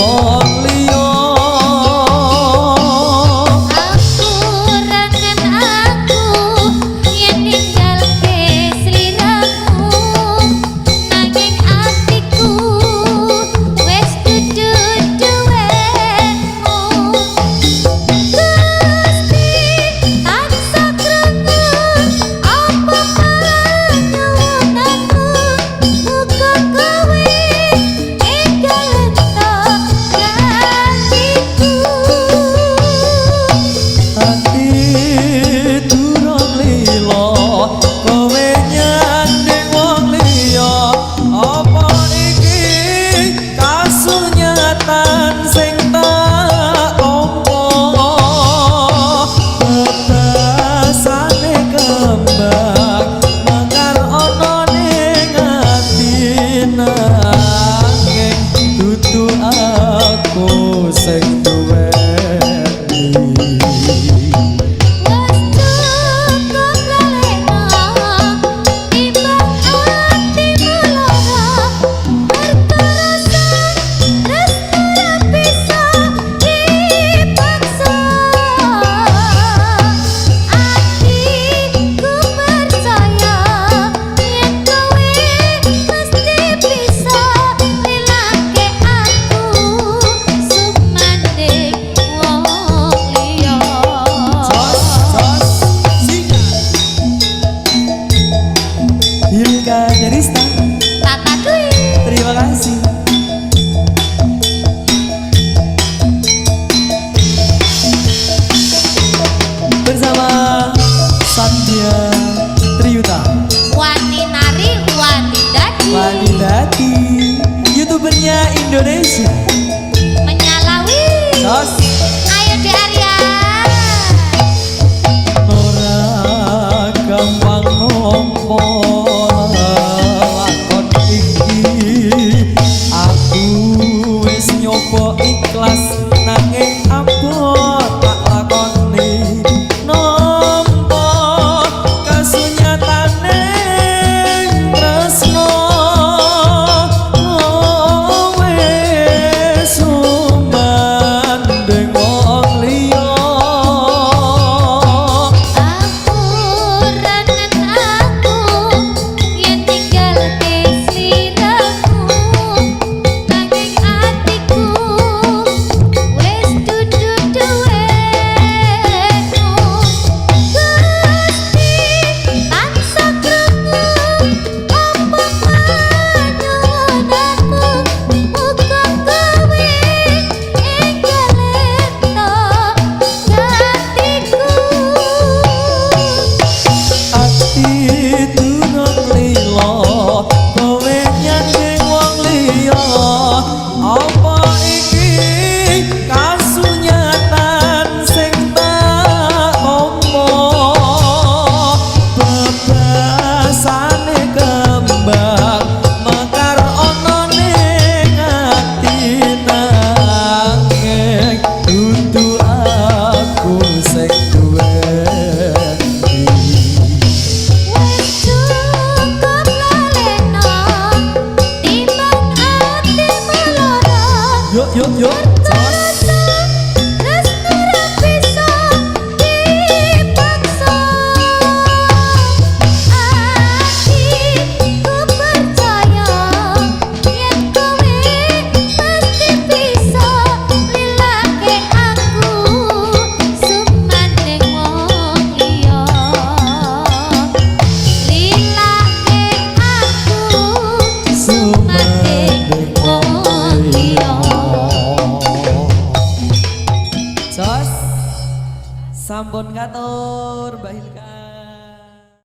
wong liya. Aku rangen aku yen ninggalke sliramu, nanging atiku wis dudu duwemu. Gusti tansah krungu apa panyuwunanku, muga kowe enggal entuk gantiku. Ati durung lila kowe nyanding wong liya. Apa iki kasunyatan sing tak tampa? Bebasane kembang mekar ana ning ati, nanging dudu aku sing duweni. Wes cukup lalekno timbang atimu lara, mergo rasa tresno ra bisa dipaksa. Atiku percaya yen kowe mesti bisa lilake aku sumandhing wong liya. Jos, jos, sikat. Hilka Derista, Tata Dwi. Terima kasih. Bersama Satya Triyuta, Wani nari, wani dadi. Wani Dati, YouTubernya Indonesia. Menyalawi. Jos. Ayo De Arya. Ora gampang nampa lakon iki, aku wis nyoba ikhlas nanging abot tak lakoni. Nampa kasunyatane tresno kowe sumandhing wong liya. Aku ranen aku yen ninggalke sliramu, nanging atiku wis dudu duwemu. Gusti tansah krungu apa panyuwunanmu, muga kowe enggal entuk gantiku. Ati durung lila kowe nyanding wong liya. Apa iki kasunyatan sing tak tampa? Bebasane kembang mekar ana ning ati, nanging dudu aku sing duweni. Wes cukup lalekno timbang atimu lara, Yuk yuk yuk, jos. tresno ra bisa dipaksa. Atiku percaya yen kowe mesti bisa lilake aku sumandhing wong liya. Lilake aku sumandhing wong liya. Jos. Sampun katur, Mbak Hilka.